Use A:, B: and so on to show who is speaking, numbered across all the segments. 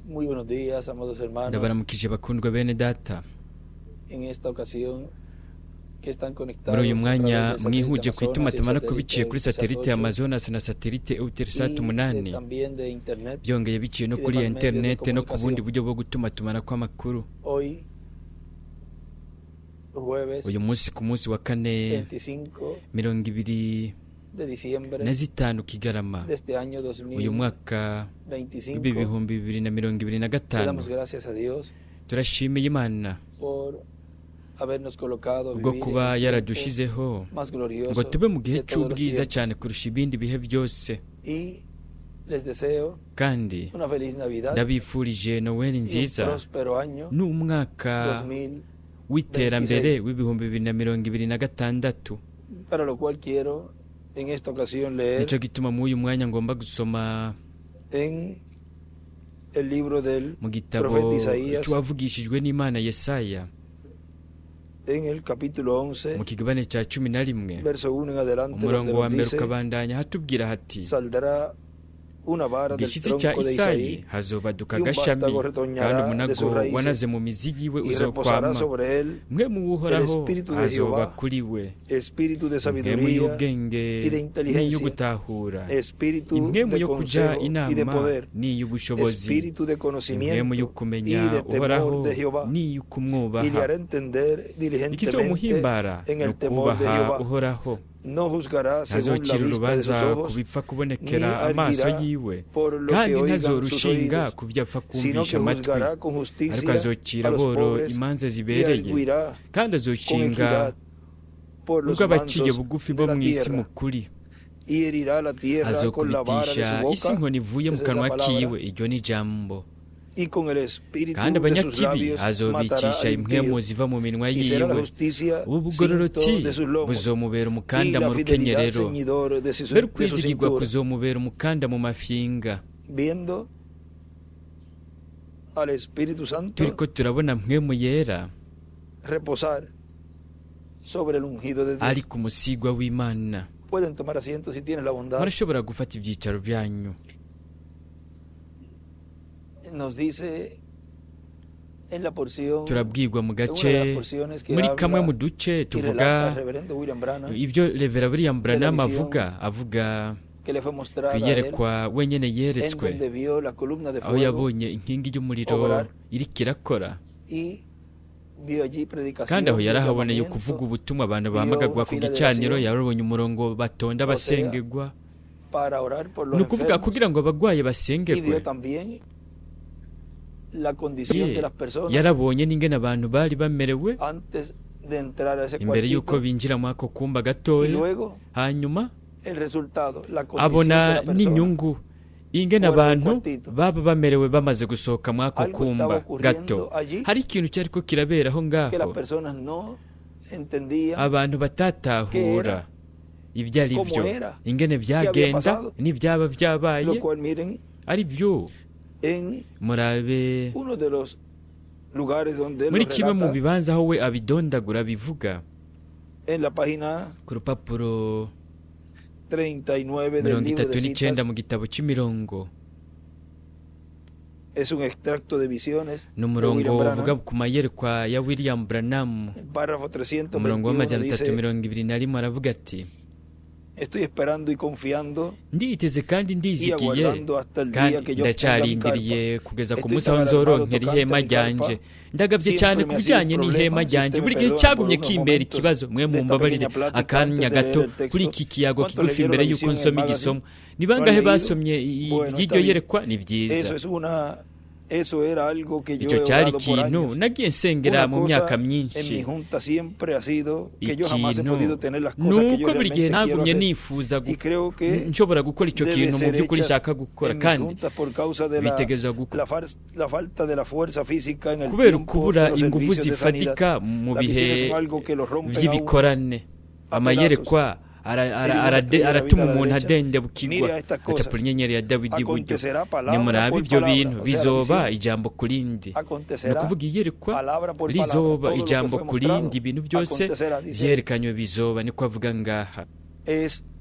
A: Muy buenos días, amados hermanos.
B: Ndabaramukije bakundwa bene data.
A: En esta ocasión que están conectados
B: Muri uyu
A: a
B: mwanya
A: través de
B: mwihuje
A: satélite
B: ku
A: Amazonas y
B: itumatumanako biciye
A: satélite
B: kuri satelite
A: Eutelsat 8
B: Amazonas na satelite Eutelsat
A: y
B: 8,
A: también de internet
B: byongeye biciye no
A: y
B: kuri
A: demás medios de
B: interinete no ku bundi
A: comunicación.
B: buryo bwo gutumatumanako amakuru.
A: Hoy, jueves
B: Uyu munsi ku munsi wa kane
A: 25
B: 20
A: de diciembre
B: na 5 Kigarama
A: de este año
B: uyu mwaka
A: 2025,
B: w'ibihumbi bibiri na mirongo ibiri na
A: le
B: gatanu
A: damos gracias a Dios
B: turashimiye Imana
A: por habernos colocado a
B: ubwo
A: vivir en
B: kuba
A: el tiempo
B: yaradushizeho
A: más
B: ngo
A: glorioso
B: tube mu gihe
A: de todos los
B: c'ubwiza
A: tiempos.
B: cyane kurusha ibindi bihe byose.
A: Y les deseo
B: Kandi
A: una feliz Navidad
B: ndabifurije Noweli
A: y un
B: nziza
A: próspero año
B: n'umwaka
A: 2000,
B: w'iterambere w'ibihumbi bibiri na mirongo ibiri na gatandatu.
A: Para lo cual quiero en esta ocasión leer
B: Nicyo gituma muri uyu mwanya ngomba gusoma
A: en el libro del
B: mu gitabo
A: profeta Isaías,
B: c'uwavugishijwe n'Imana Yesaya,
A: en el capítulo 11,
B: mu kigabane cya 11,
A: verso 1 en adelante, donde
B: umurongo wa
A: nos
B: mbere
A: dice:
B: ukabandanya hatubwira hati:
A: Saldrá una vara del
B: Gishyitsi cya
A: tronco de
B: Isayi
A: Isaí
B: hazobaduka
A: y un
B: agashami,
A: vástago
B: kandi
A: retoñará de
B: umunago
A: sus raíces
B: wanaze mu mizi yiwe
A: y reposará
B: uzokwama.
A: Sobre él
B: Mwe mu Uhoraho
A: el espíritu de
B: azoba
A: Jehová,
B: kuri we
A: espíritu de
B: impwemu
A: sabiduría
B: y'ubwenge
A: y de inteligencia,
B: n'iy'ugutahura,
A: espíritu
B: impwemu
A: de
B: yo kuja
A: consejo y de
B: inama
A: poder,
B: n'iy'ubushobozi,
A: espíritu de
B: impwemu
A: conocimiento y
B: y'ukumenya
A: de temor
B: Uhoraho
A: de Jehová, y le
B: n'iy'ukumwubaha.
A: Hará entender diligentemente
B: Ikizomuhimbara
A: en
B: ni
A: el temor de
B: ukubaha
A: Jehová.
B: Uhoraho.
A: No juzgará según la
B: Ntazocira
A: vista de sus
B: urubanza ku
A: ojos,
B: bipfa
A: ni
B: kubonekera amaso
A: arguirá
B: yiwe,
A: por lo que
B: kandi
A: oigan sus
B: ntazorushinga
A: oídos,
B: ku vyo apfa
A: sino
B: kumvisha
A: que
B: amatwi,
A: juzgará con
B: ariko
A: justicia
B: azocira
A: a los
B: aboro
A: pobres
B: imanza
A: y
B: zibereye,
A: arguirá
B: kandi
A: con
B: azoshinga
A: equidad por los
B: ubwo abaciye
A: mansos
B: bugufi
A: de
B: bo
A: la
B: mw'isi
A: tierra
B: mu kuri.
A: Y herirá la tierra con la vara de su
B: Azokubitisha isi
A: boca,
B: inkoni ivuye mu
A: esa es la
B: kanwa
A: palabra,
B: kiwe, iryo ni ijambo,
A: y con el espíritu
B: kandi
A: de sus
B: abanyakibi
A: labios matará
B: azobicisha
A: al
B: impwemu
A: impío,
B: ziva mu minwa
A: y será la
B: yiwe.
A: Justicia
B: Ubu
A: cinto
B: bugororotsi
A: de sus lomos
B: buzomubera
A: y
B: umukanda
A: la
B: mu
A: fidelidad
B: rukenyerero,
A: ceñidor de su,
B: mbere
A: de su
B: ukwizigirwa
A: cintura.
B: kuzomubera umukanda mu mafinga.
A: Viendo al Espíritu Santo
B: Turiko turabona mpwemu yera
A: reposar sobre el ungido de Dios.
B: Ari ku musigwa w'Imana.
A: Pueden tomar asiento si tienen la bondad.
B: Murashobora gufata ibyicaro byanyu.
A: Nos dice en la porción,
B: Turabwirwa mu
A: en una de
B: gace,
A: las porciones que
B: muri kamwe mu
A: habla
B: duce
A: y relata
B: tuvuga
A: el reverendo William Branham,
B: ibyo Revera William
A: de la
B: Branham
A: visión
B: avuga
A: que le fue mostrada a él,
B: kwiyerekwa wenyene
A: en
B: yeretswe,
A: donde vio la columna de
B: aho
A: fuego
B: yabonye inkingi y'umuriro
A: obrar
B: iriko irakora,
A: y vio allí
B: kandi
A: predicación
B: aho
A: y
B: yarahaboneye
A: llamamiento,
B: ukuvuga ubutumwa, abantu
A: vio
B: bahamagagwa
A: una
B: ku
A: fila de
B: gicaniro,
A: oración,
B: yarabonye umurongo batonda
A: o sea,
B: basengegwa,
A: para orar por
B: ni
A: los
B: ukuvuga
A: enfermos,
B: kugira ngo abagwayi
A: y vio
B: basengegwe.
A: También la condición
B: Ye,
A: de las personas
B: yarabonye n'ingene abantu bari bamerewe
A: antes de entrar a ese
B: imbere y'uko
A: cuartito
B: binjira muri ako kumba
A: y
B: gatoya,
A: luego
B: hanyuma
A: el resultado, la condición de
B: abona
A: la persona.
B: n'inyungu ingene
A: Fuera del
B: abantu
A: cuartito.
B: baba bamerewe bamaze gusohoka muri ako
A: Algo estaba
B: kumba gato.
A: ocurriendo allí
B: Hari ikintu cyariko kirabera aho
A: que las
B: ngaho
A: personas no entendían
B: abantu batatahura ibyo ari
A: cómo
B: byo,
A: era,
B: ingene
A: qué había
B: byagenda
A: pasado.
B: n'ibyaba byabaye
A: Lo cual, miren,
B: ari byo.
A: En
B: Murabe
A: uno de los lugares donde él
B: muri
A: lo
B: kimwe mu
A: relata,
B: bibanza aho we abidondagura bivuga,
A: en la página
B: ku rupapuro
A: 39 del
B: mirongo
A: libro
B: itatu
A: de
B: n'icenda
A: citas,
B: mu gitabo c'imirongo,
A: es un extracto de visiones
B: ni
A: de
B: umurongo
A: William
B: uvuga
A: Branham.
B: ku mayerekwa ya William Branham.
A: El párrafo
B: Umurongo
A: 321
B: w'amajana atatu
A: dice:
B: mirongo ibiri na rimwe aravuga ati:
A: Estoy esperando y confiando
B: Nditeze kandi
A: y
B: ndizigiye
A: aguardando hasta el día
B: kandi
A: que yo obtenga mi carpa.
B: ndacarindiriye kugeza ku
A: Estoy
B: munsi aho
A: tan alarmado
B: nzoronkera
A: tocante
B: ihema
A: mi
B: ryanje.
A: carpa.
B: Ndagavye
A: Siempre
B: cyane
A: me
B: ku
A: ha sido un
B: bijanye n'ihema
A: problema. Si
B: ryanje.
A: usted me
B: Buri gihe
A: perdona por
B: cyagumye
A: unos
B: kimbera
A: momentos
B: ikibazo. Mwe
A: de esta
B: mumbabarire
A: pequeña plática
B: akanya
A: antes de
B: gato
A: leer el
B: kuri
A: texto.
B: iki kiyago
A: ¿Cuántos
B: kigufi
A: leyeron
B: imbere
A: la
B: y'uko
A: visión en el
B: nsoma
A: magazine?
B: igisomo. Ni
A: ¿No han
B: bangahe
A: leído?
B: basomye
A: Bueno, está
B: iryo
A: bien.
B: yerekwa? Ni byiza.
A: Eso es una eso era algo que yo
B: Icyo
A: he
B: cyari
A: orado por
B: ikintu
A: años.
B: nagiye nsengera
A: Una
B: mu
A: cosa
B: myaka
A: en mi
B: myinshi.
A: junta siempre ha sido que yo jamás he
B: Ikintu
A: podido tener las cosas que yo
B: nuko buri gihe
A: realmente quiero
B: ntagumye
A: hacer.
B: nifuza
A: Y creo que
B: nshobora gukora icyo
A: debe
B: kintu mu
A: ser
B: by'ukuri
A: hechas
B: nshaka gukora,
A: en mis
B: kandi
A: juntas por causa de la,
B: bitegerezwa gukora
A: la falta de la fuerza física en el
B: kubera
A: tiempo
B: ukubura
A: de los
B: ingufu
A: servicios de sanidad.
B: zifatika mu
A: Las
B: bihe
A: visiones son algo que los rompen a uno
B: vy'ibikorane.
A: a
B: Amayerekwa
A: Él una estrella de David
B: aratuma
A: a la
B: umuntu
A: derecha.
B: adendebukirwa.
A: Mire a estas cosas.
B: Acapura inyenyeri ya Dawidi iburyo.
A: Acontecerá palabra
B: Nimurabe
A: por
B: ibyo
A: palabra.
B: bintu,
A: O sea, la
B: bizoba
A: visión
B: ijambo ku rindi, ni
A: acontecerá
B: ukuvuga iyerekwa
A: palabra por palabra.
B: rizoba
A: Todo lo que
B: ijambo
A: fue
B: ku rindi,
A: mostrado
B: ibintu byose
A: acontecerá, dice.
B: vyerekanywe bizoba, niko avuga ngaha.
A: Es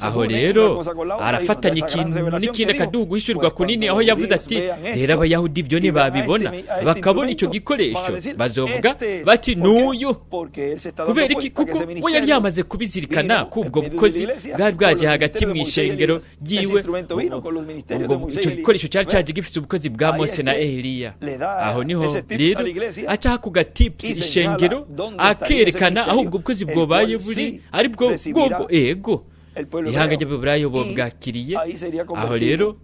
B: Aho rero arafatanya ikintu n'ikindi, akaduha guhishurirwa kunini, aho yavuze ati: "Rero Abayahudi ibyo ntibabibona, bakabona icyo gikoresho, bazovuga bati: 'N'uyu.'" Kubera iki? Kuko we yari yamaze kubizirikana ko ubwo bukozi bwari bwaje hagati mu ishengero ryiwe. Ubwo icyo gikoresho cyari cyaje gifite ubukozi bwa Mose na Eliya. Aho niho rero acaha ku gatipusi ishengero, akerekana aho ubwo bukozi bwobaye buri, ari bwo bwobwo ego ihanga ry'Abaheburayo bo bwakiriye. Aho rero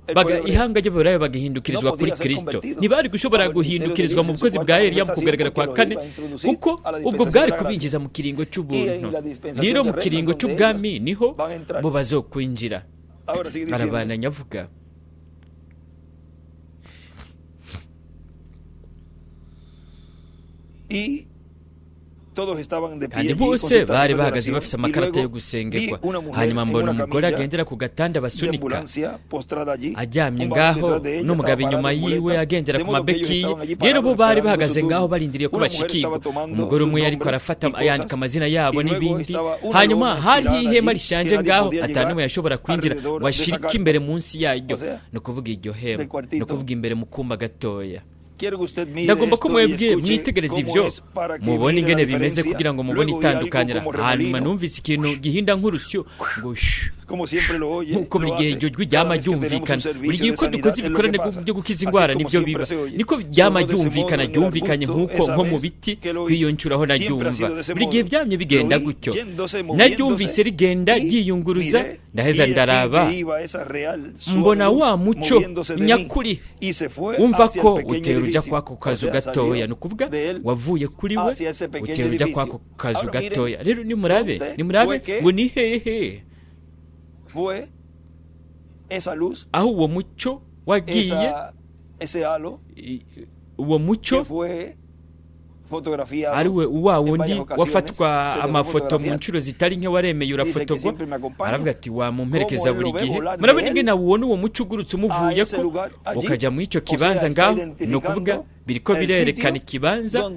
B: ihanga ry'Abaheburayo bagahindukirizwa kuri Kristo. Ntibari gushobora guhindukirizwa mu bukozi bwa Eliya mu kugaragara kwa kane, kuko ubwo bwari kubinjiza mu kiringo cy'ubuntu. Rero mu kiringo cy'ubwami niho bo bazokwinjira. Arabandanya avuga. Kandi bose bari bahagaze bafise amakarata yo gusengerwa. Hanyuma mbona umugore agendera ku gatanda basunika aryamye ngaho, n'umugabo inyuma yiwe agendera ku mabekiye. Rero bo bari bahagaze ngaho barindiriye ko bashikirwa. Umugore umwe yariko arafata yandika amazina yabo n'ibindi. Hanyuma hariho ihema rishanje ngaho, atanumwe yashobora kwinjira ngo ashirike imbere munsi yaryo, ni ukuvuga iryo hema, ni ukuvuga imbere mu kumba gatoya. Ndagomba ko mwebwe mwitegereza ibyo, mubone ingene bimeze, kugira ngo mubone itandukanira. Hanyuma numvise ikintu gihinda nk'urusyo ngo shu, nk'uko buri gihe iryo jwi ryama ryumvikana. Buri gihe uko dukoze ibikorane byo gukiza indwara nibyo biba, niko ryama ryumvikana, ryumvikanye nk'uko nko mu biti kwiyonshuraho naryumva. Buri gihe byamye bigenda gutyo. Naryumvise rigenda ryiyunguruza, ndaheza ndaraba, mbona wa muco nyakuri wumva ko utera ujya kwako kazu gatoya, ni ukuvuga wavuye kuri we utera ujya kwako kazu gatoya. Rero nimurabe, nimurabe ngo ni hehe aho uwo mucyo wagiye, uwo mucyo ari we wa wundi wafatwa amafoto mu nshuro zitari nke, waremeye urafotorwa. Aravuga ati: "Wamumperekeza buri gihe." Murabona ingene awubona uwo muco ugurutse umuvuye ko ukajya muri icyo kibanza ngaho, ni ukuvuga biriko birerekana ikibanza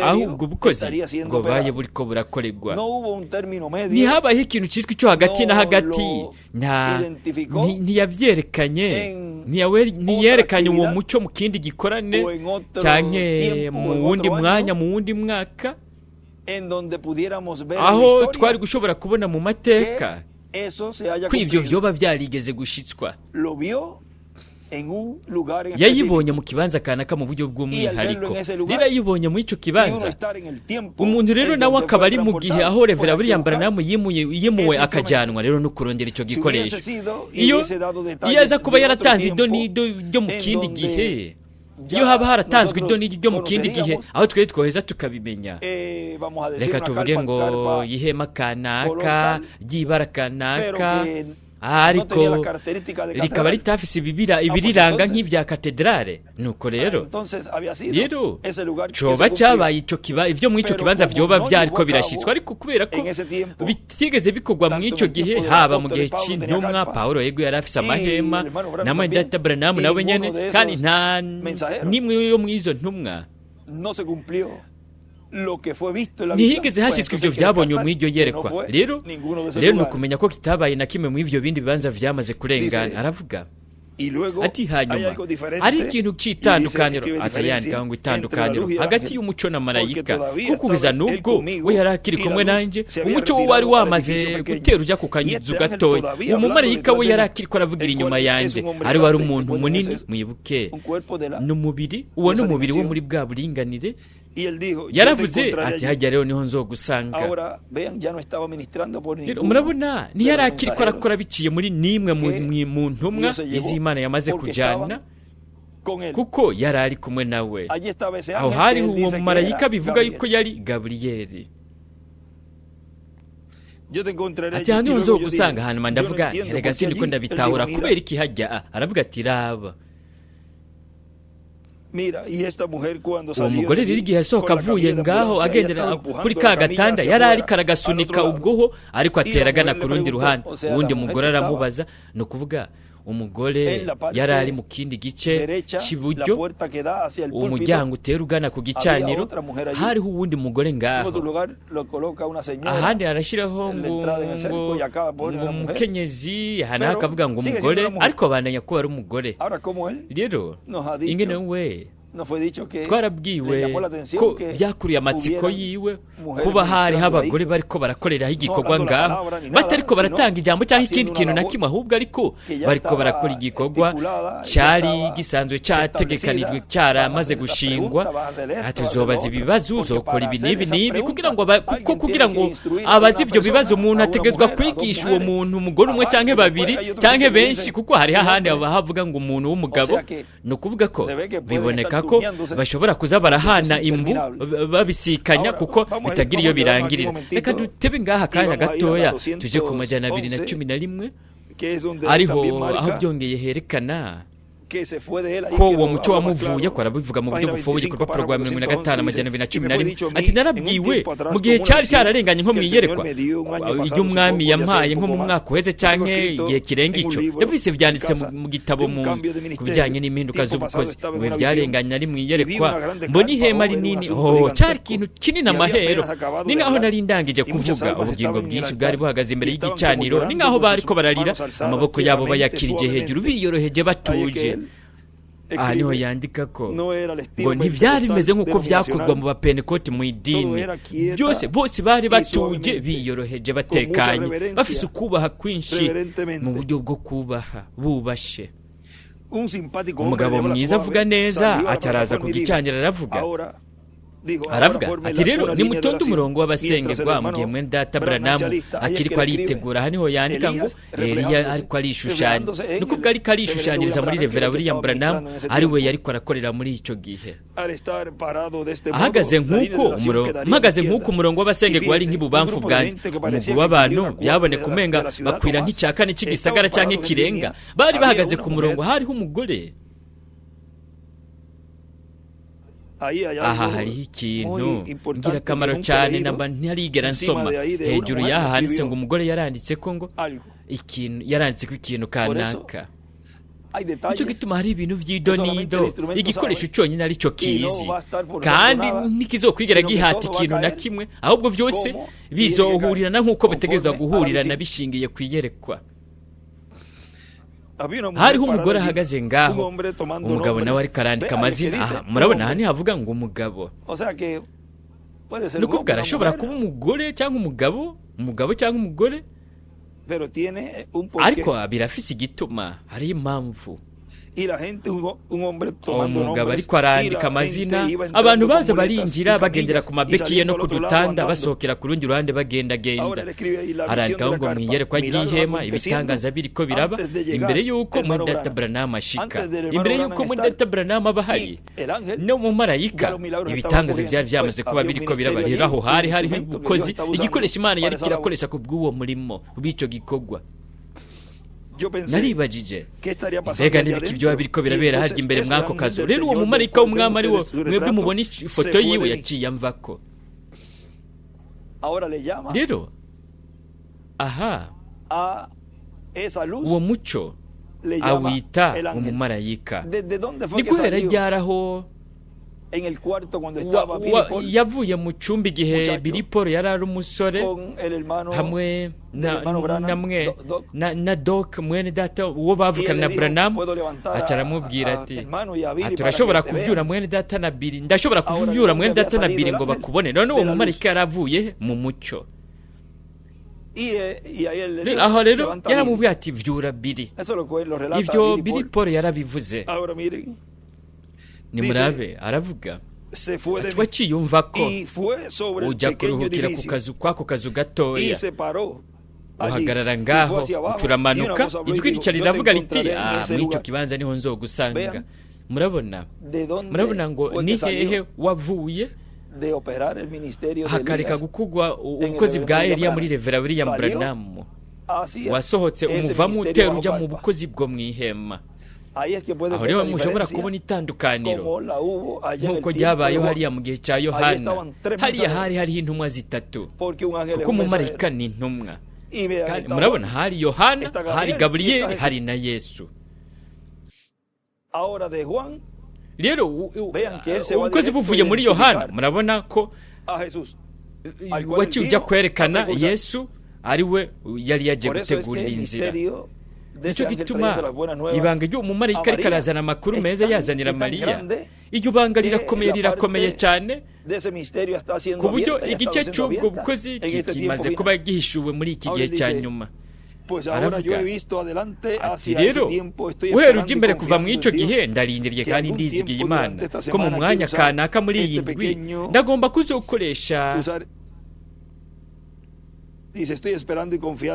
B: aho ubwo bukozi bwobaye buriko burakorerwa. Ntihabayeho ikintu cyitwa icyo hagati na hagati. Ntiyabyerekanye, ntiyerekanye uwo muco mu kindi gikorane cyane, mu wundi mwanya, mu wundi mwaka, aho twari gushobora kubona mu mateka ko ibyo vyoba byarigeze gushitswa. Yayibonye mu kibanza kanaka mu buryo bw'umwihariko. Rero yayibonye muri icyo kibanza. Umuntu rero nawe akaba ari mu gihe aho Revera William Branham yimuwe akajyanwa rero no kurondera icyo gikoresho. Iyo aza kuba yaratanze ido n'ido ryo mu kindi gihe, iyo haba haratanzwe ido n'iryo ryo mu kindi gihe aho twari twoheza tukabimenya, reka tuvuge ngo ihema kanaka ry'ibara kanaka, ariko rikaba ritafise ibiriranga nk'ibya katedrale, nuko rero coba cyabaye ico kiba ivyo muri ico kibanza vyoba vyariko birashyitswa. Ariko kubera ko bitigeze bikorwa mu ico gihe, haba mu gihe c'intumwa Paulo, yego yari afise amahema, na Mwene Branham nawe nyene, kandi nta nimwe yo mw'izo ntumwa ntihigeze hashyizwe ivyo vyabonywe mu iryo yerekwa. Rero ni ukumenya ko kitabaye na kimwe mu ivyo bindi bibanza vyamaze kurengana. Aravuga ati: "Hanyuma ari ikintu cy'itandukaniro." Aca yandikaho ngo itandukaniro hagati y'umuco na marayika, kuko kugeza n'ubwo we yari akiri kumwe nanjye, umuco we wari wamaze gutera ujya ku kazu gatoya, uwo mumarayika we yari akiri ko aravugira inyuma yanjye, ari wari umuntu munini. Mwibuke, ni umubiri uwo, ni umubiri wo muri bwa buringanire. Yaravuze ati: "Hajya rero niho nzogusanga." Rero murabona, ntiyari akiri ko arakora biciye muri nimwe mu ntumwa iz'Imana yamaze kujyana, kuko yari ari kumwe nawe. Aho hariho uwo mumarayika bivuga yuko yari Gaburiyeli. Ati: "Aha niho nzogusanga." Hanyuma ndavuga: "Erega sindi ko ndabitahura, kubera iki hajya?" Aravuga ati: "Raba." Uwo mugore rero igihe asohoka avuye ngaho agendera kuri ka gatanda, yari ariko aragasunika ubwoho, ariko atera agana ku rundi ruhande. Uwundi mugore aramubaza, ni ukuvuga Umugore yari ari mu kindi gice cy'iburyo, umuryango utera ugana ku gicaniro, hariho uwundi mugore ngaho. Ahandi arashyiraho ngo umukenyezi, aha naho akavuga ngo umugore, ariko bandanya ko ari umugore. Rero ingene we twarabwiwe ko byakuriye amatsiko yiwe kuba hariho abagore bariko barakoreraho igikorwa ngaho, batariko baratanga ijambo cyangwa ikindi kintu na kimwe, ahubwo ariko bariko barakora igikorwa cyari gisanzwe cyategekanijwe, cyaramaze gushingwa. Ati uzobaza ibibazo, uzokora ibi n'ibi n'ibi, kugira ngo kuko kugira ngo abaze ibyo bibazo umuntu ategezwa kwigisha uwo muntu, umugore umwe cyangwa babiri cyangwa benshi, kuko hariho ahandi havuga ngo umuntu w'umugabo. Ni ukuvuga ko biboneka ko bashobora kuza barahana imbu babisikanya, kuko bitagira iyo birangirira. Reka dutebe ngaha akanya gatoya, tuje ku 211, ariho aho byongeye herekana ko uwo muco wamuvuye, ko arabivuga mu buryo bufoboye ku rupapuro rwa 75 211. Ati narabwiwe mu gihe cyari cyararenganye nko mu iyerekwa iry'umwami yampaye nko mu mwaka uheze cyangwa igihe kirenga ico. Ndabyise byanditse mu gitabo ku bijyanye n'impinduka z'ubukozi. Mu bihe byarenganye ari mu iyerekwa mbona ihema rinini, oh, cyari ikintu kinini amahero, ni nkaho nari ndangije kuvuga. Ubugingo bwinshi bwari buhagaze imbere y'igicaniro, ni nkaho bariko bararira, amaboko yabo bayakirije hejuru, biyoroheje, batuje. Aha niho yandika ko ngo ntibyari bimeze nk'uko byakorwa mu bapentekoti mu idini byose, bose bari batuje, biyoroheje, batekanye, bafise ukubaha kwinshi, mu buryo bwo kubaha, bubashe. Umugabo mwiza avuga neza ataraza ku gicaniro, aravuga aravuga ati rero nimutonde umurongo w'abasengerwa mu gihe mwene data Branham akiriko aritegura. Aha niho yandika ngo Eliya ariko arishushanya, ni ukuvuga ariko arishushanyiriza muri Revera William Branham, ari we yariko arakorera muri ico gihe. Ahagaze nk'uko mpagaze nk'uko umurongo w'abasengerwa wari nk'ibubamfu bwanjye, umugwi w'abantu byaboneka umenga bakwira nk'icya kane cy'igisagara canke kirenga, bari bahagaze ku murongo. Hariho umugore. Aha hariho ikintu ngirakamaro cyane namba ntarigera nsoma. Hejuru y'aha handitse ngo umugore yaranditse ko ngo ikintu, yaranditse ko ikintu kanaka. Nicyo gituma hari ibintu by'idonido igikoresho cyonyine aricyo kizi, kandi ntikizokwigera gihata ikintu na kimwe, ahubwo byose bizohurirana nk'uko bitegerezwa guhurirana bishingiye ku iyerekwa. Hariho umugore ahagaze ngaho, umugabo nawe ariko arandika amazina. Aha murabona, aha ntihavuga ngo umugabo, ni ukuvuga arashobora kuba umugore cyangwa umugabo, umugabo cyangwa umugore, ariko birafise igituma, hariho impamvu. Umugabo ariko arandika amazina, abantu baza barinjira bagendera ku mabekiye no ku dutanda, basohokera ku rundi ruhande bagendagenda. Arandikaho ngo mu iyerekwa ry'ihema ibitangaza biriko biraba imbere y'uko mwene data Branham ashika, imbere y'uko mwene data Branham aba ahari no mu marayika, ibitangaza byari byamaze kuba biriko biraba. Rero aho hari hariho ubukozi, igikoresho Imana yari kirakoresha ku bw'uwo murimo, bw'ico gikorwa. Naribajije mbega n'ibiki byoba biriko birabera harya imbere mw'ako kazu. Rero uwo mumarayika w'umwami ari wo mwebwe mubona ifoto yiwe yaciye amvako. Rero aha uwo muco awita umumarayika. Ni guhera ryaraho yavuye mu cyumba igihe Billy Paul yari ari umusore hamwe na Doc mwene data uwo bavukana na Branham, aca aramubwira ati turashobora kuvyura mwene data na Billy, ndashobora kuvyura mwene data na Billy ngo bakubone. None uwo mumarayika yaravuye mu muco. Aho rero yaramubwiye ati vyura Billy. Ivyo Billy Paul yarabivuze. Nimurabe aravuga ati waciyumva ko ujya kuruhukira ku kazu kwako kazu gatoya, uhagarara ngaho ucuramanuka, ijwi rica riravuga riti muri icyo kibanza niho nzogusanga. Murabona, murabona ngo ni hehe wavuye hakareka gukugwa ubukozi bwa Eliya muri Revera William Branham, wasohotse umuvamo utera ujya mu bukozi bwo mu ihema. Aho rero mushobora kubona itandukaniro nk'uko ryabayeho hariya mu gihe cya Yohana. Hariya hari hariho intumwa zitatu, kuko umumarayika ni intumwa. Murabona, hari Yohana, hari Gaburiyeli, hari na Yesu. Rero ubukozi buvuye muri Yohana, murabona ko waciye ujya kwerekana Yesu ari we yari yagiye gutegurira inzira. Nicyo gituma ibanga ry'umumarayika ariko arazana amakuru meza yazanira Mariya, iryo banga rirakomeye, rirakomeye cyane, ku buryo igice cy'ubwo bukozi kimaze kuba gihishuwe muri iki gihe cya nyuma. Aravuga ati rero guhera ujya imbere kuva mu icyo gihe, ndarindiriye kandi ndizigiye Imana ko mu mwanya kanaka muri iyi ndwi ndagomba kuzokoresha.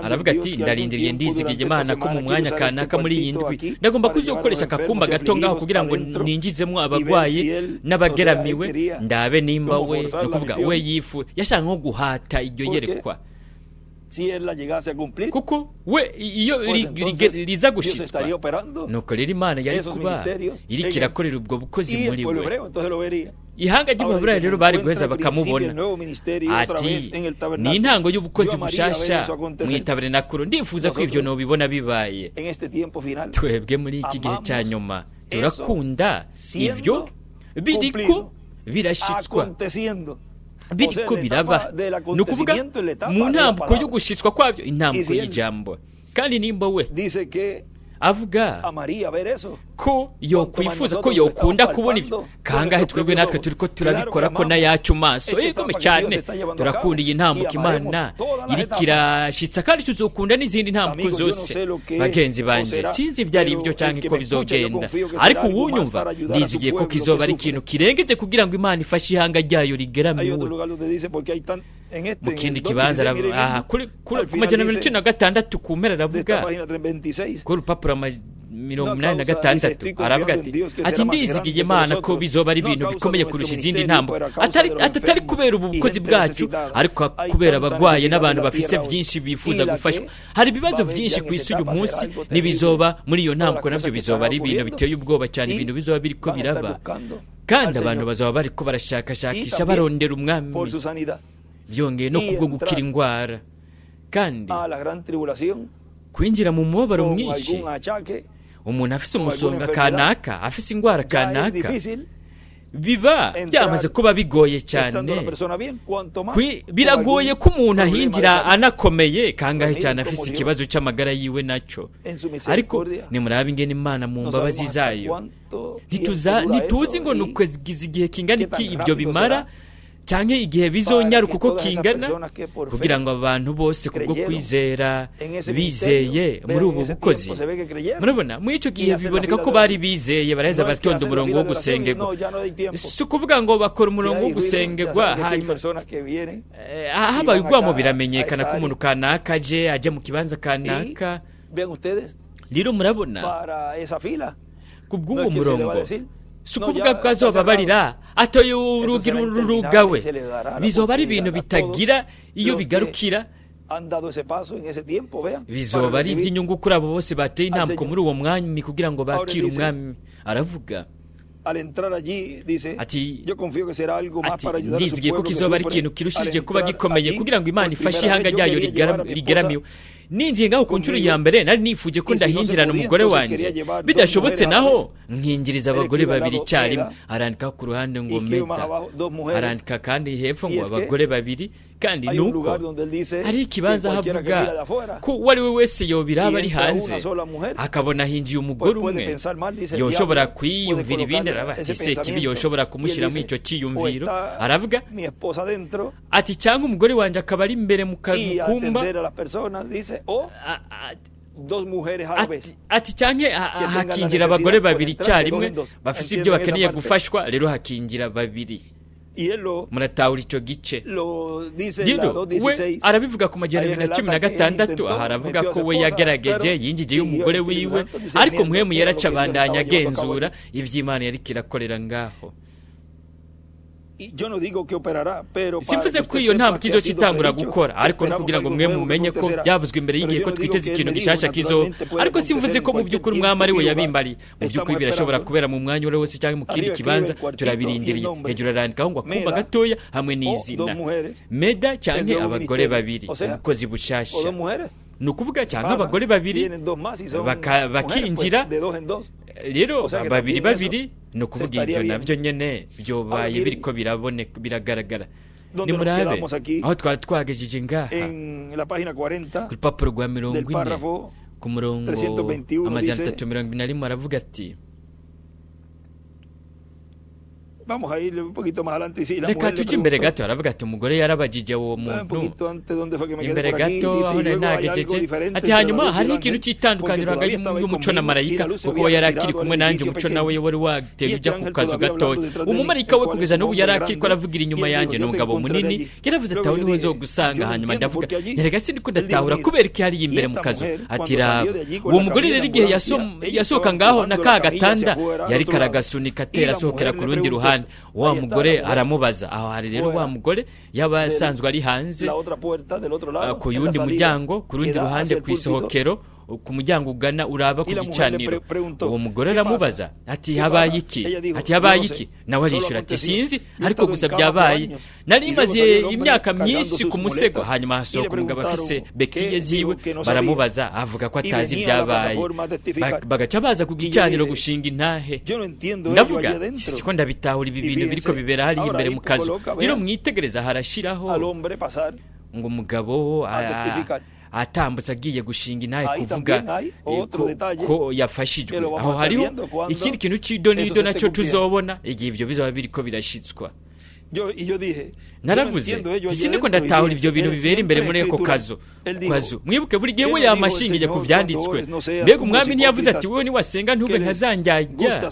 B: Aravuga ati ndarindiriye ndizigiye Imana ko mu mwanya kanaka muri iyi ndwi ndagomba kuzokoresha akakumba gato ngaho kugira ngo ninjizemo abagwayi n'abageramiwe, ndabe nimba we, ni ukuvuga we yifu yashaka nko guhata iryo yerekwa, kuko we iyo riza gushitswa, nuko rero Imana yari kuba iriko irakorera ubwo bukozi muri we. Ihanga ry'Abaheburayo rero bari guheza bakamubona. Ati ni intango y'ubukozi bushasha mu itabernakulo, ndifuza ko ivyo nobibona bibaye. Twebwe muri iki gihe cya nyuma turakunda ivyo biriko birashitswa, biriko biraba, ni ukuvuga mu ntambuko yo gushitswa kwabyo, intambuko y'ijambo. Kandi nimba we avuga ko yokwifuza, ko yokunda kubona ibyo, kangahe twebwe natwe turiko turabikora ko n'ayacu maso igome cyane. Turakunda iyi ntambuko Imana iriko irashitsa, kandi tuzokunda n'izindi ntambuko zose. Bagenzi banje, sinzi ibyo ari byo cyangwa uko bizogenda, ariko uwunyumva ndizigiye ko kizoba ari ikintu kirengeje kugira ngo Imana ifashe ihanga ryayo rigeramiwe. Mu kindi kibanza, ku 216 ku mpera, aravuga ku rupapuro 86, aravuga ati ndizigiye Imana ko bizoba ari ibintu bikomeye kurusha izindi ntambuko, atari kubera ubu bukozi bwacu, ariko kubera abagwaye n'abantu bafise byinshi bifuza gufashwa. Hari ibibazo byinshi ku isi uyu munsi, n'ibizoba muri iyo ntambuko nabyo bizoba ari ibintu biteye ubwoba cyane, ibintu bizoba biriko biraba, kandi abantu bazaba bariko barashakashakisha barondera umwami, byongeye no kubwo gukira indwara, kandi kwinjira mu mubabaro mwinshi. Umuntu afise umusonga kanaka, afise indwara kanaka, biba byamaze kuba bigoye cyane. Biragoye ko umuntu ahinjira anakomeye, kangahe cyane afise ikibazo cy'amagara yiwe nacyo. Ariko nimurabe ingene Imana mu mbabazi zayo, ntituzi ngo ni ukwezi igihe kingana iki ibyo bimara, cyangwa igihe bizonyaruka uko kingana, kugira ngo abantu bose kubwo kwizera bizeye muri ubu bukozi. Murabona, muri icyo gihe biboneka ko bari bizeye, baraheza baratonda umurongo wo gusengerwa. Si ukuvuga ngo bakora umurongo wo gusengerwa, hanyuma habaye urwamo biramenyekana ko umuntu kanaka aje ajya mu kibanza kanaka. Rero murabona, ku bw'uwo murongo, si ukuvuga ko azoba barira atoye urugi rurugawe, bizoba ari ibintu bitagira iyo bigarukira, bizoba ari iby'inyungu kuri abo bose bateye intambuko muri uwo mwami kugira ngo bakire umwami. Aravuga ati ndizigiye ko kizoba ari ikintu kirushije kuba gikomeye kugira ngo Imana ifashe ihanga ryayo rigeramiwe. Ninjiye ngaho ku nshuro ya mbere, nari nifuje ko ndahinjirana umugore wanjye, bidashobotse naho nkingiriza abagore babiri icyarimwe. Arandika ku ruhande ngo meta, arandika kandi hepfo ngo abagore babiri. Kandi nuko hari ikibanza havuga ko uwo ari we wese yobiraba ari hanze akabona hinjiye umugore umwe, yoshobora kwiyumvira ibindi, araba ati sekibi yoshobora kumushyiramo icyo cyiyumviro. Aravuga ati cyangwa umugore wanjye akaba ari imbere mu kumba, ati cyangwa hakinjira abagore babiri icyarimwe bafise ibyo bakeneye gufashwa, rero hakinjira babiri. Muratahura icyo gice. Rero we arabivuga ku 216, aha aravuga ko we yagerageje yinjiye umugore wiwe, ariko muhemu yaraca abandanya agenzura iby'Imana yariko irakorera ngaho. Simvuze ko iyo ntambwe izoca itangura gukora, ariko no kugira ngo mwe mumenye ko byavuzwe imbere y'igihe ko twiteze ikintu gishasha kizoba. Ariko simvuze ko mu by'ukuri umwami ari we yabimbariye. Mu by'ukuri birashobora kubera mu mwanya uwo wose cyangwa mu kindi kibanza, turabirindiriye. Hejuru arandikaho ngo akumba gatoya hamwe n'izina Meda canke abagore babiri, ubukozi bushasha. Ni ukuvuga cyangwa abagore babiri bakinjira rero babiri babiri, ni ukuvuga ibyo nabyo nyene byobaye biriko biraboneka, biragaragara. Nimurabe aho twari twagejeje ngaha ku rupapuro rwa 40 ku murongo 321, aravuga ati: reka tujye imbere gato. Aravuga ati umugore yarabagije uwo muntu imbere gato aho nari nagejeje, ati hanyuma hariho ikintu cy'itandukaniro hagati y'umuco na marayika, kuko yari akiri kumwe nanjye, umuco nawe wari watera ujya ku kazu gatoya. Umumarayika we kugeza n'ubu yari akiri ko aravugira inyuma yanjye, ni umugabo munini. Yaravuze ati aho niho nzogusanga. Hanyuma ndavuga, nyerega sindi ko ndatahura kubera ko yari imbere mu kazu. Ati raba uwo mugore rero igihe yasohoka ngaho na ka gatanda yari karagasunika atera asohokera ku rundi ruhande. Wa mugore aramubaza aho hari rero wa mugore yaba asanzwe ari hanze ku yundi muryango, ku rundi ruhande ku isohokero, ku muryango ugana uraba ku gicaniro. Uwo mugore aramubaza ati habaye iki? Ati habaye iki? Nawe arishura ati sinzi, ariko gusa byabaye. Nari maze imyaka myinshi ku musego. Hanyuma hasohoka umugabo afise bekiye ziwe, baramubaza avuga ko atazi ibyabaye. Bagaca baza ku gicaniro gushinga intahe. Ndavuga siko ndabitahura ibi bintu biriko bibera hariya imbere mu kazu. Rero mwitegereza harashiraho ngo umugabo atambutse agiye gushinga intahe kuvuga ko yafashijwe. Aho hariho ikindi kintu c'idonido nacyo tuzobona igihe ivyo bizaba biriko birashitswa. Naravuze siniko ndatahura ivyo bintu bibera imbere muri ako kazu. Mwibuke buri gihe we yamashingiye ku vyanditswe. Mbega umwami ntiyavuze ati wowe niwasenga ntube nkazanjyajya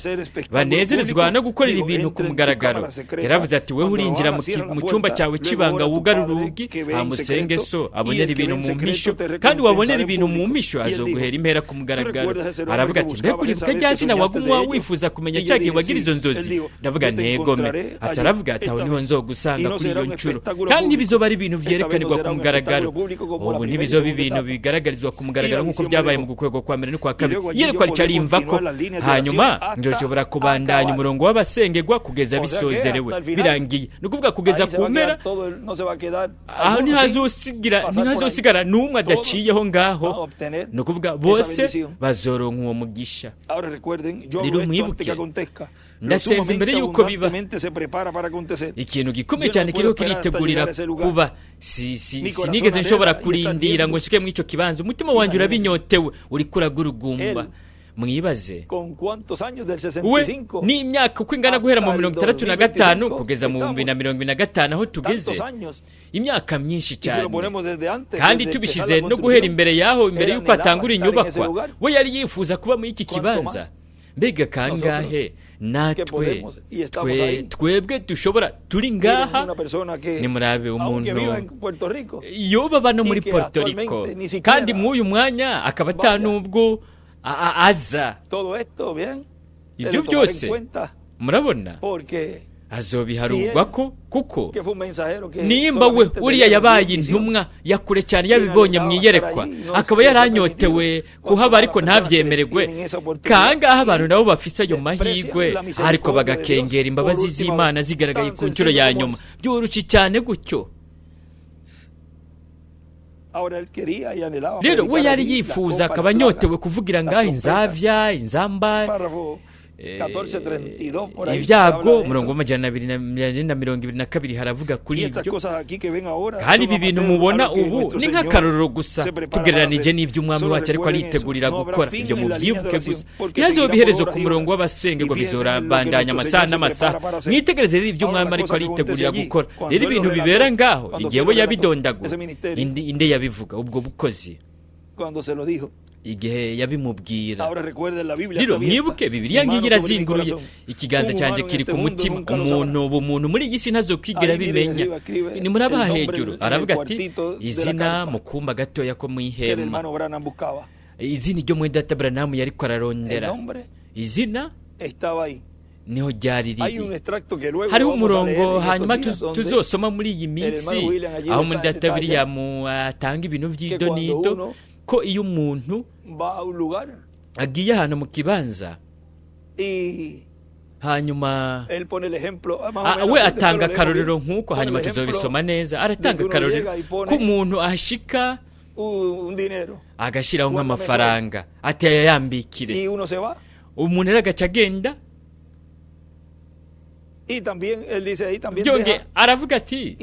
B: banezerezwa no gukorera ibintu ku mugaragaro. Yaravuze ati wewe urinjira mu cyumba cyawe cy'ibanga wugara urugi, hamusenge so abonera ibintu mu mpisho, kandi wabonera ibintu mu mpisho azoguhera impera ku mugaragaro. Aravuga ati mbega uribuka rya zina wagumwa wifuza kumenya cya gihe wagira izo nzozi? Ndavuga ntegome. Ati aravuga ati aho niho nzogusanga kuri iyo ncuro, kandi ntibizoba ari ibintu vyerekanirwa ku mugaragaro. Ubu ntibizoba ibintu bigaragarizwa ku mugaragaro nk'uko byabaye mu gukwegwa kwa mbere no kwa kabiri. Yerekwa ricarimva ko hanyuma ndoshobora kubandanya umurongo w'abasengerwa kugeza bisozerewe birangiye, ni ukuvuga kugeza ku mpera. Aho ntihazosigara n'umwe adaciyeho ngaho, ni ukuvuga bose bazoronka uwo mugisha. Rero mwibuke, ndasenze imbere y'uko biba ikintu gikomeye cyane kiriho kiritegurira kuba. Sinigeze nshobora kurindira ngo nshike muri icyo kibanza. Umutima wanjye urabinyotewe, uriko uragurugumba. Mwibaze we n'imyaka uko ingana guhera mu 65 kugeza mu 2025 aho tugeze, imyaka myinshi cyane. Kandi tubishize no guhera imbere yaho, imbere y'uko atangura inyubakwa, we yari yifuza kuba muri iki kibanza. Mbega kangahe natwe twebwe dushobora turi ngaha. Nimurabe umuntu yoba aba no muri Puerto Rico, kandi mw'uyu mwanya akaba atanubwo aza. Ibyo byose murabona azobiharugwa ko, kuko nimba we uriya yabaye intumwa yakure cyane yabibonye mu iyerekwa, akaba yaranyotewe kuhaba ariko ntavyemererwe. Kangaha abantu nabo bafise ayo mahirwe, ariko bagakengera imbabazi z'Imana zigaragaye ku nshuro ya nyuma. Byoroshye cyane gutyo. Rero we yari yifuza akaba anyotewe kuvugira ngaho inzavya, inzamba, ibyago. Murongo w'222 haravuga kuri ibyo. Kandi ibi bintu mubona ubu ni nk'akarorero gusa tugereranije n'iby'umwami wacu ariko aritegurira gukora. Ibyo mubyibuke gusa, ntihazobe iherezo ku murongo w'abasengerwa, bizorabandanya amasaha n'amasaha. Mwitegereze rero iby'umwami ariko aritegurira gukora. Rero ibintu bibera ngaho igihe we yabidondagura, inde yabivuga ubwo bukozi igihe yabimubwira. Rero mwibuke Bibiliya ngiyi irazinguruye, ikiganza cyanjye kiri ku mutima. Umuntu ubumuntu muri iyi si ntazokwigera bimenya. Nimuraba hejuru aravuga ati izina mu kumba gatoya ko mu ihema, izina ryo muri data Branham yariko ararondera, izina Niho ryari riri. Hariho umurongo hanyuma tuzosoma muri iyi minsi, aho muri data William atanga ibintu by'idonido, ko iyo umuntu agiye ahantu mu kibanza, hanyuma we atanga akarorero nk'uko, hanyuma tuzobisoma neza, aratanga akarorero ko umuntu ahashika agashyiraho nk'amafaranga, ati ayayambikire, umuntu rero agaca agenda. Byongeye aravuga ati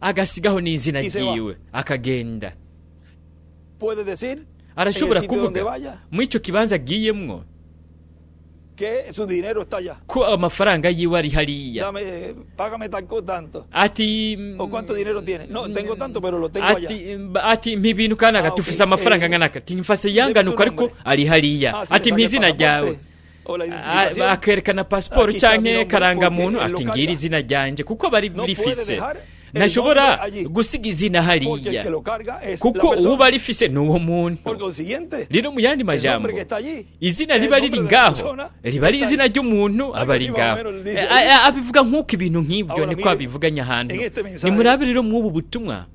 B: agasigaho n'izina ryiwe akagenda. Arashobora kuvuga muri icyo kibanza agiyemwo ko amafaranga yiwe ari hariya, ati ati mpa ibintu kanaka, tufise amafaranga nkanaka, ati mfase yanganuka ariko ari hariya, ati mpa izina ryawe, akerekana pasiporo canke karangamuntu, ati ngira izina ryanje kuko bari rifise. Ntashobora gusiga izina hariya kuko uwo rifise ni uwo muntu. Rero mu yandi majambo, izina riba riri ngaho riba ari izina ry'umuntu aba ari ngaho. Abivuga nk'uko ibintu nk'ibyo niko abivuganye ahantu. Nimurabe rero mw'ubu butumwa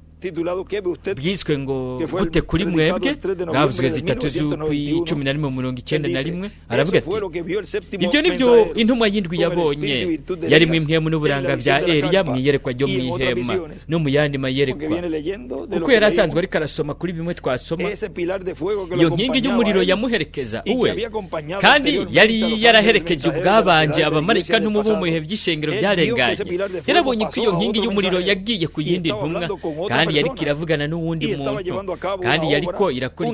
B: bwiswe ngo gute kuri mwebwe, bwavuzwe 3 z'ukwa 11 1991, aravuga ati ibyo nibyo intumwa y'indwi yabonye, yari mu impwemu n'uburanga bya Eliya mu iyerekwa ryo mu ihema no mu yandi mayerekwa, kuko yari asanzwe ariko arasoma kuri bimwe twasoma. Iyo nkingi y'umuriro yamuherekeza uwe, kandi yari yaraherekeje ubwabanje abamarayika n'umubu mu bihe by'ishengero byarenganye. Yarabonye ko iyo nkingi y'umuriro yagiye ku yindi ntumwa, kandi yariko iravugana n'uwundi muntu, kandi yariko irakora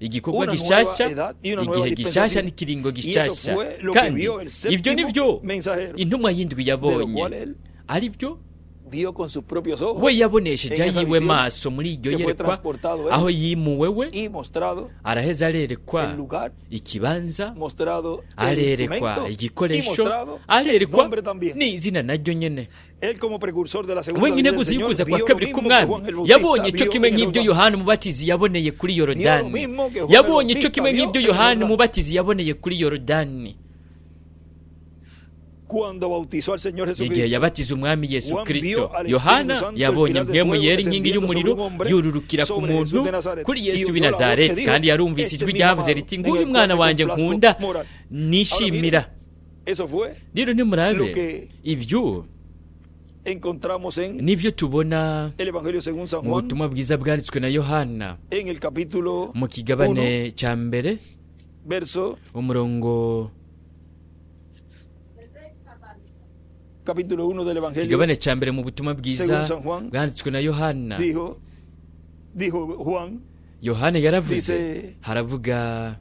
B: igikorwa gishasha, igihe gishasha n'ikiringo gishasha. Kandi ibyo nivyo intumwa y'indwi yabonye, ari byo we yabonesheje ayiwe maso muri iryo yerekwa, aho yimuwe we araheza arerekwa ikibanza, arerekwa igikoresho, arerekwa n'izina naryo nyene. We nyine gusa yukuza kwa kabiri k'umwami yabonye ico kimwe nk'ibyo Yohana Umubatizi yaboneye kuri Yorodani, yabonye ico kimwe nk'ibyo Yohana Umubatizi yaboneye kuri Yorodani igihe yabatiza umwami Yesu Kristo. Yohana yabonye mpwemu yera inkingi y'umuriro yururukira ku muntu kuri Yesu w'i Nazareti, kandi yarumvise ijwi ryavuze riti nguyu mwana wanjye nkunda nishimira. Rero nimurabe ibyo nibyo tubona mu butumwa bwiza bwanditswe na Yohana mu kigabane cya mbere, umurongo kigabane cya mbere mu butumwa bwiza bwanditswe na Yohana. Yohana yaravuze, haravuga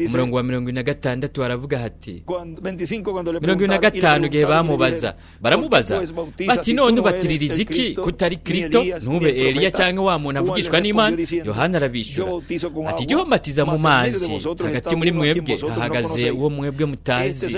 B: umurongo wa 46, haravuga hati 45, igihe bamubaza, baramubaza bati none ubatiririza iki kutari Kristo, ntube Eliya cyangwa wa muntu avugishwa n'Imana? Yohana arabishyura ati jyeho mbatiza mu mazi, hagati muri mwebwe hahagaze uwo mwebwe mutazi,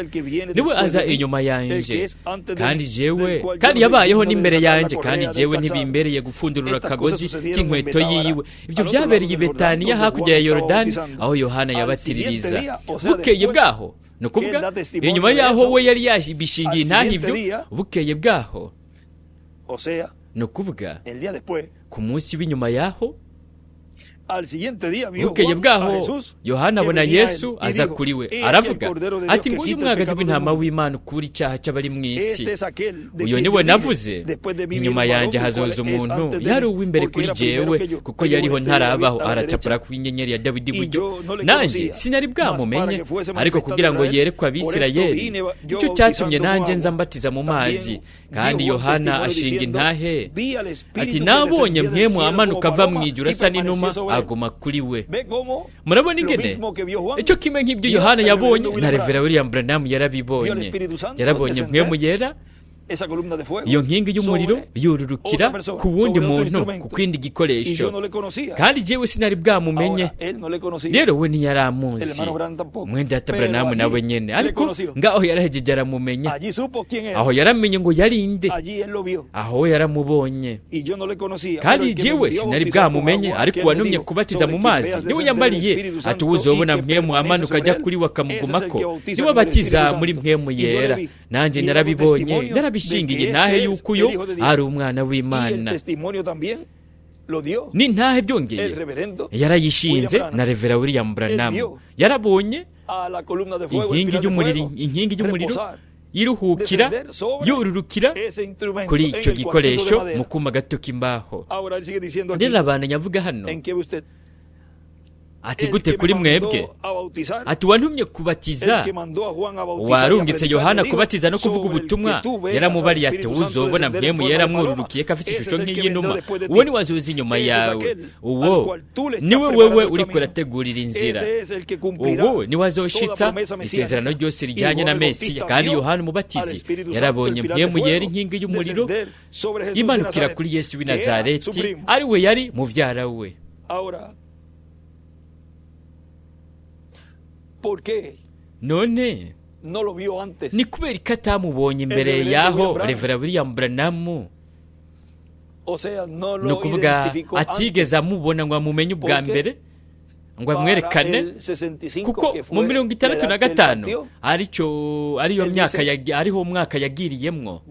B: niwe aza inyuma yanje, kandi jewe kandi yabayeho n'imbere yanje, kandi jewe ntibimbereye gupfundurura akagozi k'inkweto yiwe. Ibyo byabereye i Betaniya hakurya ya Yorodani, aho Yohana yabatiririza. Bukeye bwaho, ni ukuvuga inyuma yaho we yari yabishingiye intahe ibyo, bukeye bwaho, ni ukuvuga ku munsi w'inyuma yaho, bukeye bwaho Yohana abona Yesu aza kuri we, aravuga ati nguyu umwagazi w'intama w'Imana ukura icyaha cy'abari mu isi. Uyu niwe navuze, inyuma yanjye hazoza umuntu yari uw'imbere kuri jewe, kuko yariho ntarabaho. Aracapura ku inyenyeri ya Dawidi iburyo, nanjye sinari bwamumenye, ariko kugira ngo yerekwe Abisirayeli, nicyo cyatumye nanjye nza mbatiza mu mazi. Kandi Yohana ashinga intahe ati nabonye mpwemu amanuka ava mu ijuru asa n'inuma, aguma kuri we. Murabona ingene icyo kimwe nk'ibyo Yohana yabonye na Revera William Branham yarabibonye. Yarabonye mpwemu yera Iyo nkingi y'umuriro yururukira ku wundi muntu, ku kindi gikoresho, kandi jewe sinari bwamumenye. Rero we ntiyari amuzi, mwenda data Branham nawe nyene, ariko ngaho yarahejeje aramumenya. Aho yaramenye ngo yari inde, aho we yaramubonye. Kandi jewe sinari bwamumenye, ariko uwantumye kubatiza mu mazi niwe yambariye ati: "Uzobona Mpwemu amanuka ajya kuri we akamugumako, niwe batiza muri Mpwemu Yera." Nanjye narabibonye, narabishingiye ntahe yuko uyo ari Umwana w'Imana. Ni ntahe byongeye yarayishinze na Revera William Branham. Yarabonye inkingi y'umuriro iruhukira, yururukira kuri icyo gikoresho mu kuma gato k'imbaho. Rero abantu nyavuga hano ati: "Gute kuri mwebwe?" Ati: "Wantumye kubatiza, warungitse Yohana kubatiza no kuvuga ubutumwa, yaramubariye ati: 'Uzobona Mpwemu Yera amwururukiye ko afite ishusho nk'iy'inuma, uwo ni wazuza inyuma yawe, uwo niwe wewe uri kurategurira inzira, uwo niwe azoshitsa isezerano ryose rijyanye na Mesiya.'" Kandi Yohana Umubatizi yarabonye Mpwemu Yera, inkingi y'umuriro imanukira kuri Yesu w'i Nazareti, ari we yari muvyara we.
A: ¿Por qué
B: None
A: no lo vio antes?
B: ni kubera ko atamubonye imbere yaho Revera William Branham?
A: O sea, no
B: Ni
A: lo
B: ukuvuga
A: identificó antes.
B: atigeze amubona ngo amumenye ubwa mbere, ngo amwerekane, kuko mu 65 aricyo ariyo myaka ariho umwaka yagiriyemwo.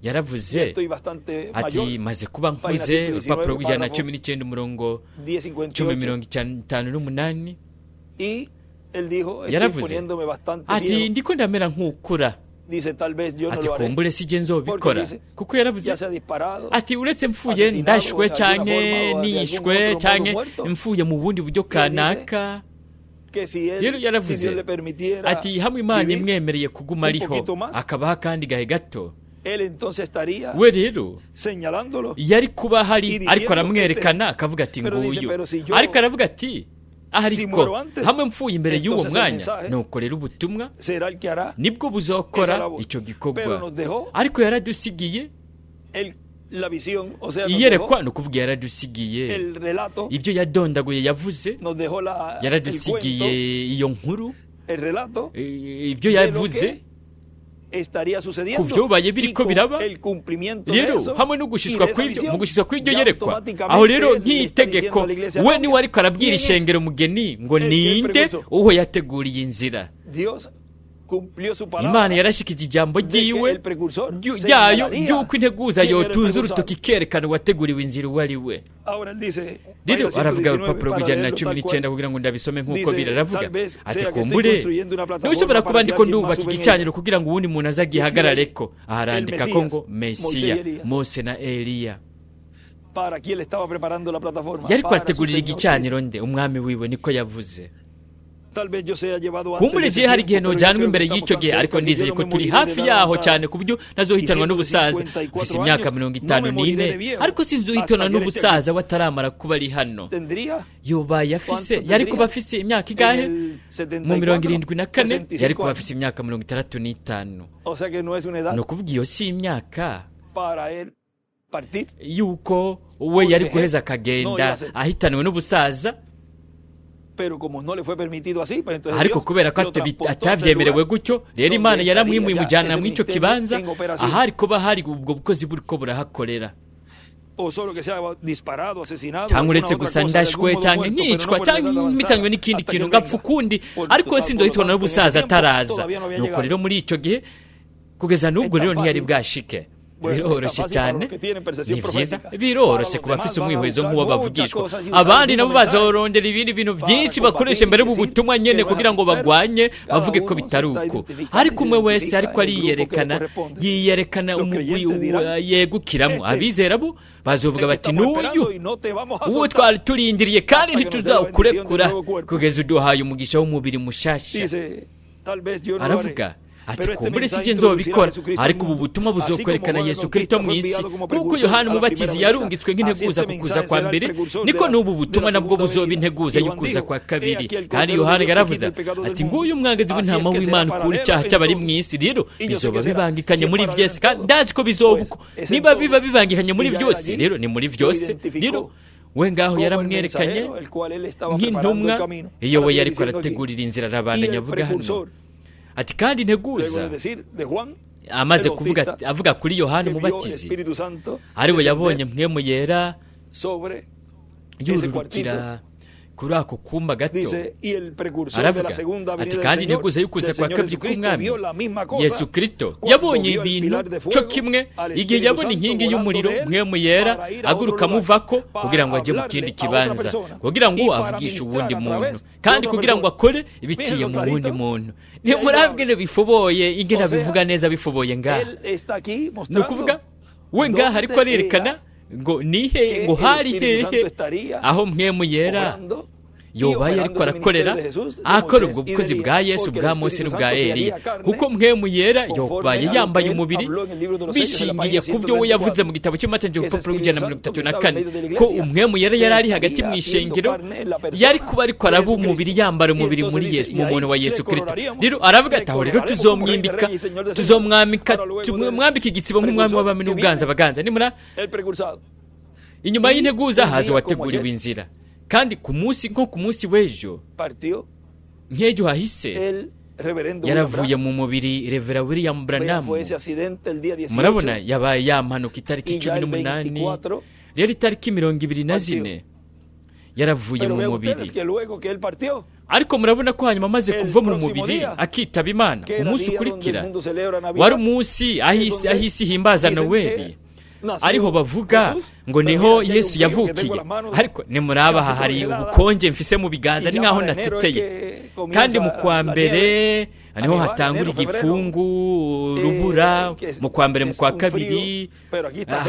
B: Yaravuze ati: "Maze kuba nkuze." Urupapuro rw'119, umurongo 10:58. Yaravuze ati: "Ndiko ndamera nk'ukura." Ati: "Kumbure sije nzobikora," kuko yaravuze ati: "Uretse mfuye ndashwe canke nishwe canke mfuye mu bundi buryo kanaka." Rero yaravuze ati hamwe Imana imwemereye kuguma ariho akabaho akandi gahe gato, we rero yari kuba ahari ariko aramwerekana, akavuga ati: "Nguyu." Ariko aravuga ati: "Ariko hamwe mfuye imbere y'uwo mwanya, nuko rero ubutumwa nibwo buzokora icyo gikorwa." Ariko yaradusigiye iyerekwa, ni ukuvuga yaradusigiye ibyo yadondaguye, yavuze, yaradusigiye iyo nkuru, ibyo yavuze ku byobaye biriko biraba. Rero hamwe no gushitswa kw'ibyo, mu gushitswa kw'ibyo yerekwa, aho rero nk'itegeko, we niwe ariko arabwira ishengero mugeni ngo ninde uwo yateguriye inzira. Imana yarashikije ijambo ryiwe ryayo ry'uko integuza yotunze urutoki ikerekana uwateguriwe inzira uwo ari we. Rero aravuga, urupapuro rw'119, kugira ngo ndabisome nk'uko biri, aravuga ati: "Kumbure ntushobora kuba ndiko ndubaka igicaniro kugira ngo uwundi muntu aze agihagarareko." Aha arandika ko ngo Mesiya, Mose na Eliya. Yariko ategurira igicaniro nde? Umwami wiwe, niko yavuze. Kumbure gihe hari igihe ntojyanwa imbere y'icyo gihe, ariko ndizeye ko turi hafi yaho cyane ku buryo nazohitanwa n'ubusaza. Mfise imyaka 54, ariko sinzohitanwa n'ubusaza wataramara kuba ari hano. Yobaye afise, yari kuba afise imyaka ingahe? Mu 74 yari kuba afise imyaka 65. Ni ukuvuga iyo si imyaka yuko we yari guheza akagenda ahitanwe n'ubusaza. Ariko kubera ko atavyemerewe gutyo, rero Imana yaramwimuye imujyana muri icyo kibanza ahari kuba hari ubwo bukozi buriko burahakorera. Cyangwa uretse gusa ndashwe cyangwa nkicwa cyangwa mpitanywe n'ikindi kintu ngapfa ukundi, ariko sinzohitwa n'ubusaza ataraza. Nuko rero muri icyo gihe, kugeza n'ubwo rero ntiyari bwashike. Biroroshye cyane, ni byiza, biroroshye ku bafise umwihwezo nk'uwo bavugishwa. Abandi nabo bazorondera ibindi bintu byinshi bakoresha mbere mu butumwa nyene kugira ngo bagwanye, bavuge ko bitari uko. Ariko umwe wese ariko ariyerekana, yiyerekana umugwi yegukiramo. Abizera bo bazovuga bati: "N'uyu uwo twari turindiriye, kandi ntituzawukurekura kugeza uduhaye umugisha w'umubiri mushasha." Aravuga Ati kumbure si je nzobikora, ariko ubu butumwa buzokwerekana Yesu Kristo mu isi. Nk'uko Yohana Umubatizi yarungitswe nk'integuza ku kuza kwa mbere, niko n'ubu butumwa nabwo buzoba integuza y'ukuza kwa kabiri. Kandi Yohana yaravuze ati nguyu umwangazi w'intama w'Imana ukura icyaha cy'abari mu isi. Rero bizoba bibangikanye muri vyose, kandi ndazi ko bizoba uko. Niba biba bibangikanye muri vyose, rero ni muri vyose. Rero we ngaho yaramwerekanye nk'intumwa iyo we yariko arategurira inzira. Arabandanya avuga hano ati kandi integuza, amaze kuvuga avuga kuri Yohana Umubatizi, ariwe yabonye Mpwemu Yera yururukira kuri ako kumba gato. Aravuga ati kandi integuza y'ukuza kwa kabiri k'Umwami Yesu Kristo yabonye ibintu cyo kimwe igihe yabona inkingi y'umuriro, Mpwemu Yera aguruka amuvako kugira ngo ajye mu kindi kibanza, kugira ngo avugishe uwundi muntu, kandi kugira ngo akore ibiciye mu wundi muntu. Ntimurabwire bifoboye ingene abivuga neza bifoboye ngaha. Ni ukuvuga we ngaha ariko arerekana ngo nihe, ngo hari hehe aho Mpwemu Yera yobaye ariko arakorera, akora ubwo bukozi bwa Yesu, bwa Mose n'ubwa Eliya, kuko Mpwemu Yera yobaye yambaye umubiri bishingiye ku byo we yavuze mu gitabo cy'Imatangira, urupapuro rw'134, ko Umwemu Yera yari ari hagati mu ishengero, yari kuba ariko araba umubiri, yambara umubiri muri Yesu, mu muntu wa Yesu Kristo. Rero aravuga ati aho rero tuzomwimbika, tuzomwambika, tumwambika igitsibo nk'umwami w'abami n'ubwanza baganza. Nimura inyuma y'integuza haza uwateguriwe inzira. Kandi ku munsi nko ku munsi w'ejo, nk'ejo hahise, yaravuye mu mubiri Revera William Branham. Murabona yabaye yamanuka itariki 18, rero itariki 24 yaravuye mu mubiri. Ariko murabona ko hanyuma amaze kuva mu mubiri akitaba Imana, ku munsi ukurikira wari umunsi ahisi himbaza Noweli, ariho bavuga ngo niho Yesu yavukiye. Ariko nimuraba aha hari ubukonje mfise mu biganza, ni nkaho nateteye. Kandi mu kwa mbere niho hatangura igifungu, urubura, mu kwa mbere, mu kwa kabiri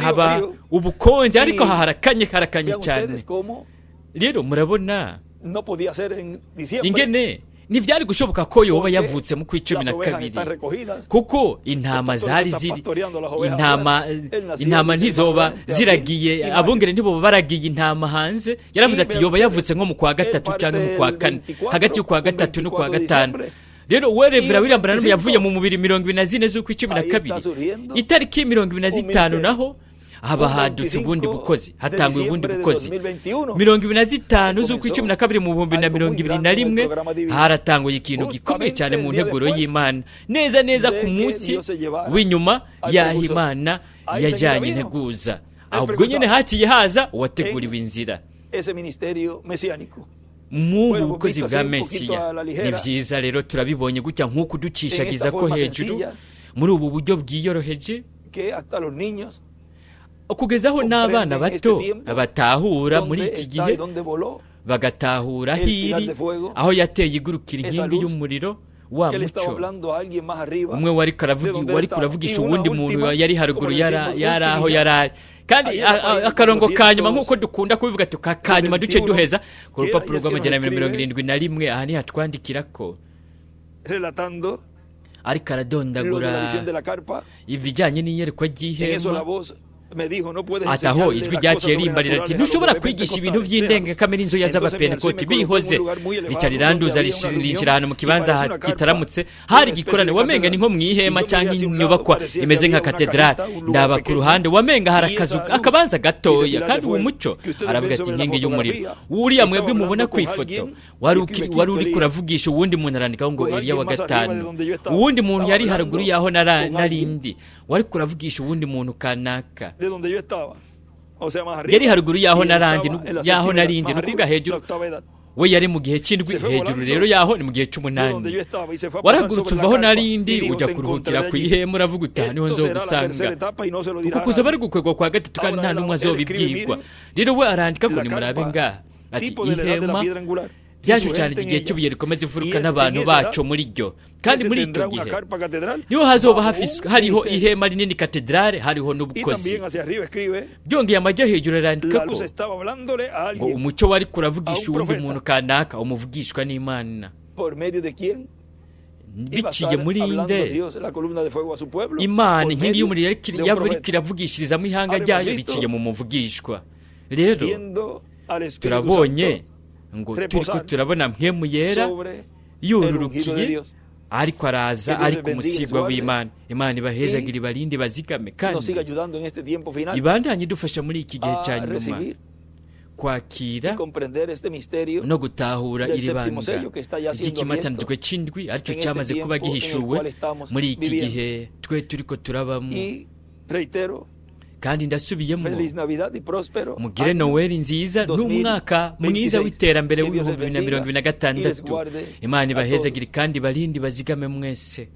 B: haba ubukonje, ariko aha harakanye, harakanye cyane. Rero murabona ingene ntibyari gushoboka ko yoba yavutse mu kwa 12, kuko intama zari ziri, intama ntizoba ziragiye, abungere ntiboba baragiye intama hanze. Yaravuze ati yoba yavutse nko mu kwa gatatu cyangwa mu kwa kane, hagati y'ukwa gatatu n'ukwa gatanu. Rero we Revera William Branham yavuye mu mubiri 24 z'ukwa 12, itariki 25 naho haba hadutse ubundi bukozi, hatanguye ubundi bukozi. 25 z'ukwa 12 mu 2021 haratanguye ikintu gikomeye cyane mu nteguro y'Imana, neza neza ku munsi w'inyuma y'aho Imana yajyanye integuza. Ahubwo nyine haciye haza uwateguriwe inzira mu bukozi bwa Mesiya. Ni byiza rero turabibonye gutya nk'uko ducishagiza ko hejuru muri ubu buryo bwiyoroheje, kugeza aho n'abana bato batahura muri iki gihe, bagatahura hiri aho yateye igurukira inkingi y'umuriro, wa muco umwe wari kuravugisha uwundi muntu yari haruguru yari aho yari ari. Kandi akarongo ka nyuma, nk'uko dukunda kubivuga, tukakanyuma duce duheza ku rupapuro rw'271, aha nihatwandikira ko ariko aradondagura ibijyanye n'iyerekwa ry'ihema. Ataho ijwi ryaciye rimbarira ati ntushobora kwigisha ibintu by'indengakamere inzu ya z'abapentekoti bihoze. Rica riranduza rinshyira ahantu mu kibanza gitaramutse hari igikorane, wamenga ni nko mu ihema cyangwa inyubakwa imeze nka katedrali. Ndaba ku ruhande, wamenga hari akazu, akabanza gatoya, kandi uwo muco aravuga ati inkingi y'umuriro uriya mwebwe mubona ku ifoto wari uri kuravugisha uwundi muntu, arandikaho ngo Eliya wa gatanu. Uwundi muntu yari haruguru y'aho narindi wari kuravugisha uwundi muntu kanaka yari haruguru y'aho narandi, y'aho narindi, ni ukuvuga hejuru. We yari mu gihe cy'indwi, hejuru rero yaho ni mu gihe cy'umunani. Warahagurutse uva aho narindi ujya kuruhukira ku ihema, uravuga uti aha niho nzogusanga. Uku kuza bari gukwegwa kwa gatatu, kandi nta n'umwe azobibwirwa. Rero we arandika ko nimurabe ngaha ati ihema byashushanyije igihe cy'ibuye rikomeza imfuruka n'abantu baco muri ryo, kandi muri icyo gihe niho hazoba hariho ihema rinini katedrale, hariho n'ubukozi. Byongeye amajya hejuru arandika ko ngo umuco wari kuravugisha uwundi muntu kanaka, umuvugishwa n'Imana.
A: Iba a
B: Biciye
A: estar
B: muri
A: hablando
B: nde
A: Dios, la columna de fuego a su pueblo?
B: Imana
A: Por
B: inkingi
A: medio
B: y'umuriro
A: de un
B: yaba iriko
A: profeta.
B: iravugishirizamo ihanga
A: Ahora hemos
B: ryayo
A: visto
B: biciye mu muvugishwa. Rero
A: Viendo al Espíritu
B: turabonye
A: Santo
B: ngo turiko
A: reposar
B: turabona Mpwemu Yera
A: sobre el ungido de
B: yururukiye,
A: Dios.
B: ariko araza
A: Que Dios
B: ari
A: les
B: ku
A: bendiga y les
B: musigwa
A: guarde.
B: w'Imana. Imana ibahezagira, ibarinde, bazigame,
A: Nos
B: kandi
A: siga ayudando en este tiempo final
B: ibandanye idufasha muri iki gihe cya
A: a
B: nyuma
A: recibir
B: kwakira
A: y comprender este misterio
B: no gutahura
A: del
B: iri
A: séptimo
B: banga
A: sello que está ya siendo
B: ry'ikimatanijwe c'indwi, aricyo
A: en este
B: cyamaze kuba
A: tiempo en el
B: gihishuwe
A: cual estamos
B: muri iki
A: viviendo.
B: gihe twe turiko turabamo.
A: Y reitero,
B: Kandi ndasubiyemo,
A: feliz Navidad y próspero
B: mugire
A: año
B: Noweli nziza n'umwaka mwiza
A: 2026.
B: w'iterambere
A: Que Dios
B: w'ibihumbi
A: les
B: bibiri na mirongo ibiri na
A: bendiga y les
B: gatandatu.
A: guarde
B: Imana
A: a
B: ibahezagire
A: todos.
B: kandi barindi bazigame mwese.